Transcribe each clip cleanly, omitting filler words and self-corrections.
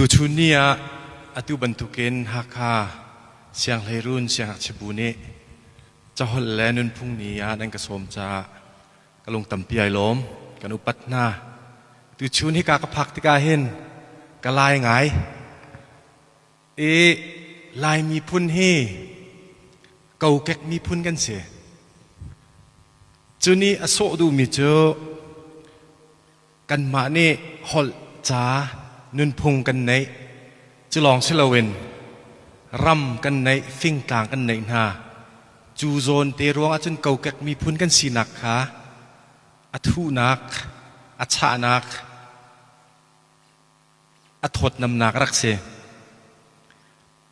Tuchun ni ah atu bantukin Hakha Sianghleirun Siangngakchia Bu nih caholh le nunphung ni ah nan ka sawm caah ka lung tampi ai lawm. Kan upat hna. Tuchun hika ka phak tikah hin ka lai ngai. I Lai miphun hi kokek miphun kan si. Cu nih a sawh duhmi cu Kanmah nih holh, ca, nunphung kan neih. Cu lawng si loin ram kan neih, fingtlang kan neih hna. Cu zawn te ruang ahcun kokek miphun kan sinak kha a thuhnak, a chahnak, a thawtnamnak a rak si.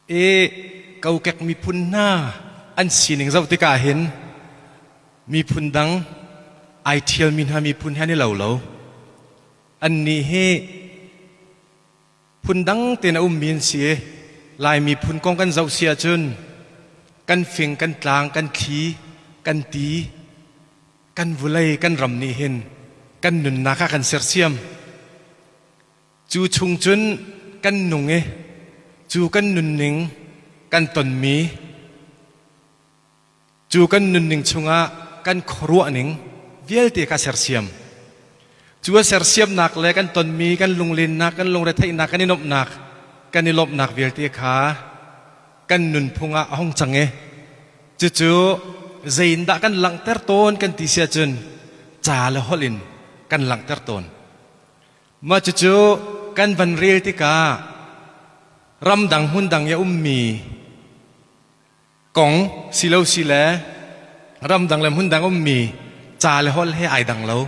I kokek miphun hna an sining zoh tikah hin miphun dang ai ṭhialmi hna miphun he an i lo lo. Annih hi phundang tein a ummi an si i Lai miphun kong kan zoh si ahcun kan fing, kan tlang, kan thli, kan ti, kan vulei, kan ram nih hin kan nunnak a kan sersiam. Cu chung cun kan nung i cu kan nunning kan tonmi cu kan nunning chungah kan khuaruahning vialte kha sersiam. Cu a sersiamnak le kan tonmi kan lunglennak, kan lungretheihnak, kan i nuamhnak, kan i lawmhnak vialte kha kan nunphung ah a hung cang i cucu zei in dah kan langhter tawn kan ti si ahcun ca le holh in kan langhter tawn. Mah cucu kan van rel tikah ramdang hmundang i a ummi kong silo si le ramdang le hmundang ummi ca le holh he ai dang lo.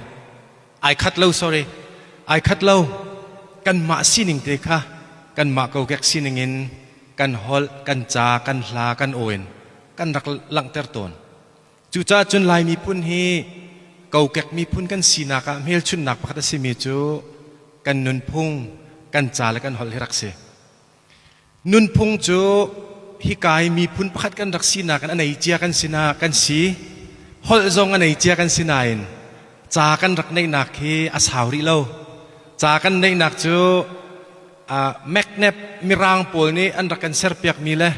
Ai khat lo, sorry. Ai khat lo. Kanmah sining te kha kanmah kokek sining in kan holh, kan ca, kan hla, kan aw in kan rak langhter tawn. Cucaah cun Lai miphun hi kokek miphun kan sinak ah hmelchunhnak pakhat a simi cu kan nunphung, kan ca le kan holh hi rak si. Nunphung cu hika i miphun pakhat kan rak sinak in a nei cia kan sina kan si. Holh zong a nei cia kan si nain ca kan rak neihnak hi a sau rih lo. Ca kan neihnak cu Macnap Mirang pawl nih an rak kan serpiakmi le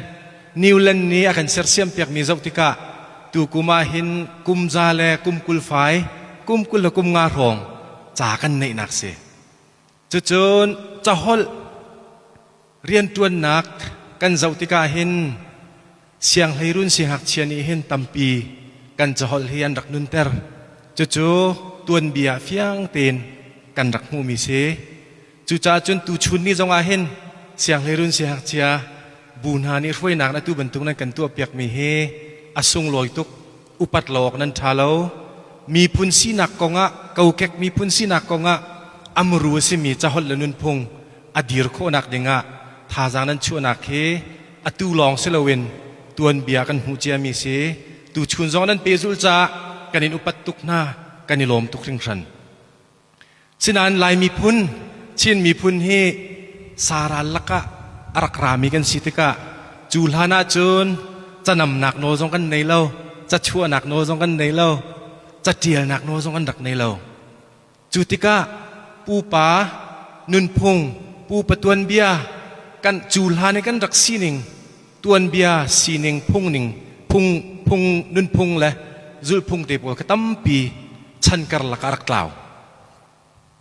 Newland nih a kan sersiampiakmi zoh tikah tu kum ah hin kum za le kum 20 fai, kum 20 le kum nga hrawng ca kan neihnak si. Cucun caholh rianṭuannak kan zoh tikah hin sianghleirun siangngakchia nih hin tampi kan caholh hi an rak nunter. Cucu tuanbia fiang tein kan rak hmuhmi si. Cucaah cun tuchun ni zongah hin sianghleirun siangngakchia bu hna nih hruainak na tu bantuk nan kan tuahpiakmi hi a sunglawi tuk. Upat lo awk nan ṭha lo. Miphun sinak kongah kokek miphun sinak kongah amru a simi caholh le nunphung a dir khawhnak dingah thazaang nan chuahnak hi atu lawng si loin tuanbia kan hmuh ciami si. Tuchun zong nan pehzulh caah kan in upat tuk hna, kan i lawm tuk hringhran. Sinain Lai miphun, Chin miphun hi saral lakah a rak rami kan si tikah cu hlan ahcun canamnak nawl zong kan nei lo, cachuahnak nawl zong kan nei lo, catialnak nawl zong kan rak nei lo. Cu tikah pupa nunphung, pupa tuanbia, kan cu hlan i kan rak sining tuanbia sining phungning phung phung nunphung le zulhphung te pawl kha tampi chan karlak ah rak tlau.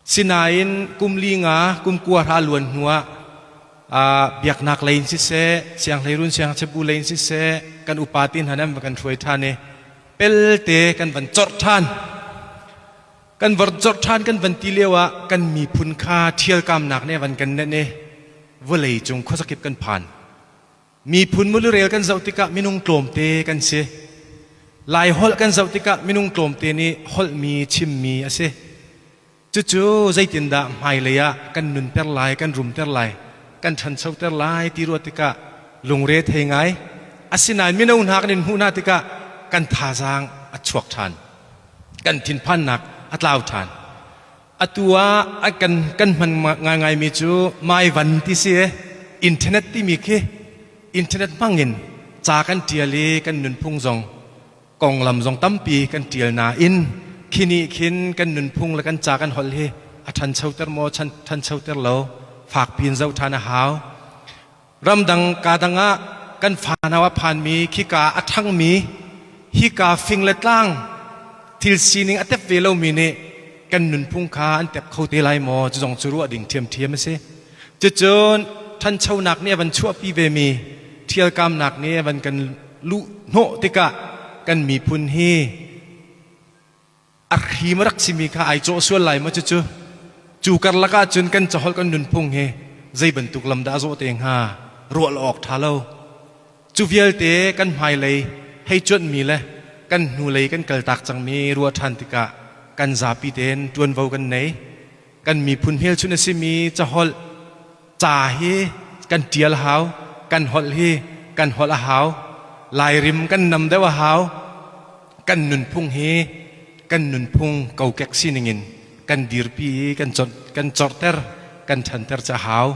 Sinain kum li nga kum kua hra luan hnuah biaknak lei in siseh sianghleirun siangchebu lei in siseh kan upa ti hna nan kan hruai ṭhan i pelte kan van corh ṭhan kan van corh ṭhan kan van ti lio ah kan miphun kha ṭhialkamnak nih a van kan nenh i vawlei cung khuazakip kan phan. Miphun mulurel kan zoh tikah minung tlawmte kan si. Lai holh kan zoh tikah minung tlawmte nih holhmi chimmi a si. Cucu zeitindah hmailei ah kan nunter lai, kan rumter lai, kan ṭhanchoter lai ti ruah tikah lungre thei ngai. Asinain mino hna kan in hmuh hna tikah kan thazaang a chuak ṭhan. Kan thinphannak a tlau ṭhan. Atu ah kan kan hman ngaingaimi cu maivan ti si internet timi khi internet hmangin ca kan ṭial i kan nunphung zong konglam zong tampi kan ṭial nain khi nih khin kan nunphung le kan ca kan holh hi a ṭhanchoter maw ṭhanchoter lo. Fakpi in zoh ṭhan a hau. Ramdang kaa dang ah kan fanau a phanmi khika a ṭhangmi hika fing le tlang thil sining a tep ve lomi nih kan nunphung kha an tep kho te lai maw? Cu zong cu ruah ding ṭhiamṭhiam a si. Cucun ṭhanchonak nih a van chuahpi vemi ṭhialkamnak nih a van kan luh hnawh tikah kan miphun hi a hrim a rak simi kha ai cawh sual lai maw? Cucu cu karlak ah cun kan caholh, kan nunphung hi zei bantuk lam dah a zawh te hnga, ruah lo awk ṭha lo. Cu vialte kan hmailei hei cuanhmi le kan hnulei kan kaltak cangmi ruah ṭhan tikah kan zapi tein ṭuanvo kan nei. Kan miphun hmelchunh a simi caholh ca hi kan ṭial hau, kan holh hi kan holh a hau, Lairim kan nam deuh a hau, kan nunphung hi kan nunphung kokek sining in kan dirpi i kan kan corhter, kan ṭhanter cu a hau.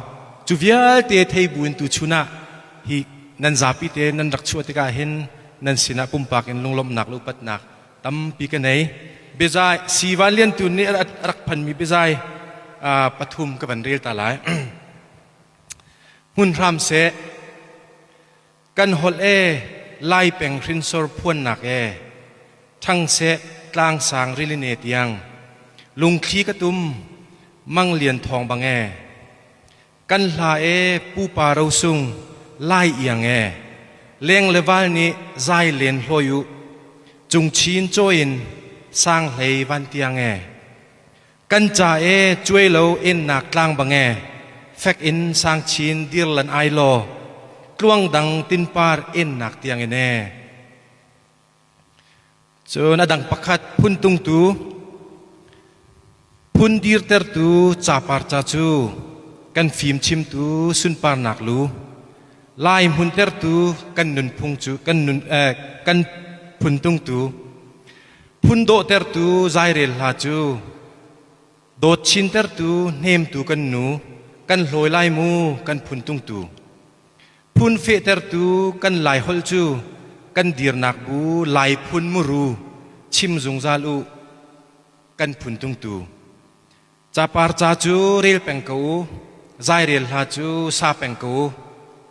Cu vialte thei buin tuchun ah hi nan zapi te nan rak chuah tikah hin nan sinah pumpak in lunglawmhnak le upatnak tampi ka nei. Biazai Sivan Lian Tun nih a rak phanmi biazai pathum ka van rel ta lai. Hmun hram seh, kan holh e, Lai peng hrinsor phuannak e, ṭhang seh tlangsang riline tiang, lungthli ka tum mang lian thawng bang e, Kan hla e pupa rosung lai iang e, leng le val nih zai len hlawi u, cungchin cawi in sang hlei van tiang e. Kan ca e cuai lo ennak tlang bang e, fek in sang chin dir lan ai law, tluang dang tinpar ennak tiang in e. Cun a dang pakhat phuntungtu, phun dirtertu capar ca cu kan fim chimtu sunparnak lu, Lai hmuntertu kan nunphung cu kan nun kan phuntungtu, phun dawhtertu zairel hla cu dawt chintertu hnemtu kan nu, kan hlawi lai mu kan phuntungtu. Phun fehtertu kan Laiholh cu kan dirnak bu Lai phun muru chim zungzal u, kan phun tungtu. Capar ca cu rel peng ko u, zairel hla cu sa peng ko u,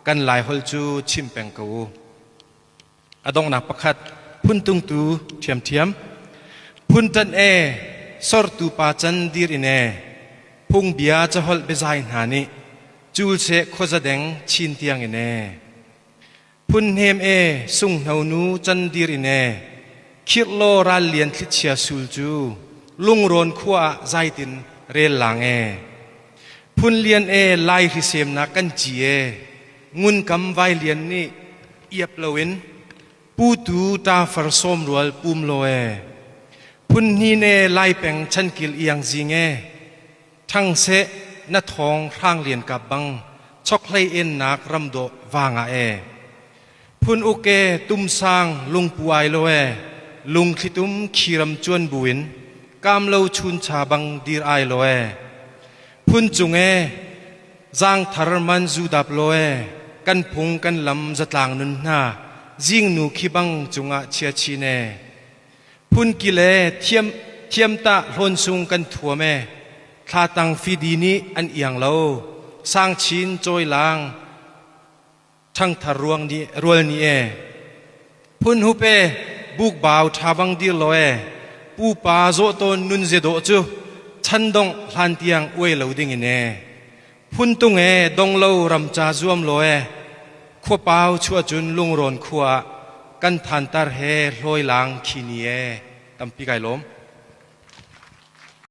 kan Laiholh cu chim peng ko u. A donghnak pakhat phun tungtu ṭhiamṭhiam. Phun ṭanh e, sortu pa can dir in e, phungbia caholh biazai hna nih cul seh khuazadeng chin tiang in e. Phun hnem e, sunghno nu can dir in e, khirh law ral lian thlichia sul cu lungrawn khua ah zaitin rel lang e. Phun lian e, lai hrisemnak kan ci e, ngunkam vai lian nih iap loin putu ṭafar sawmrual pum law e. Phun hnin e, lai peng chankil iang zing e, ṭhang seh na thawng hrang lian kap bang chokhlei ennak ramdawh vangah e. Phun uk e, tumsang lungpu ai lo e, lungthlitum khiram cuan buin kamlo chuncha bang dir ai lo e. Phun cung e, Zaangthar man zu dap law e, kan phung kan lam zatlang nun hna zingnu khi bang cungah chia chin e. Phunki le thiam thiamtah hlawn sung kan thuam e, thlatang fidi nih an iang lo, sangchin cawilang ṭhangthar ruang nih rual nih e. Phun hup e, bukbau ṭha bang dir law e, pupa zawh tawn nun zia dawh cu chan dongh hlan tiang uai lo ding in e. Phun tung e, dong lo ramca zuam law e, khuapau chuah cun lungrawn khua ah kan thantar he hlawi lang khi ni e. Tampi kai lawm.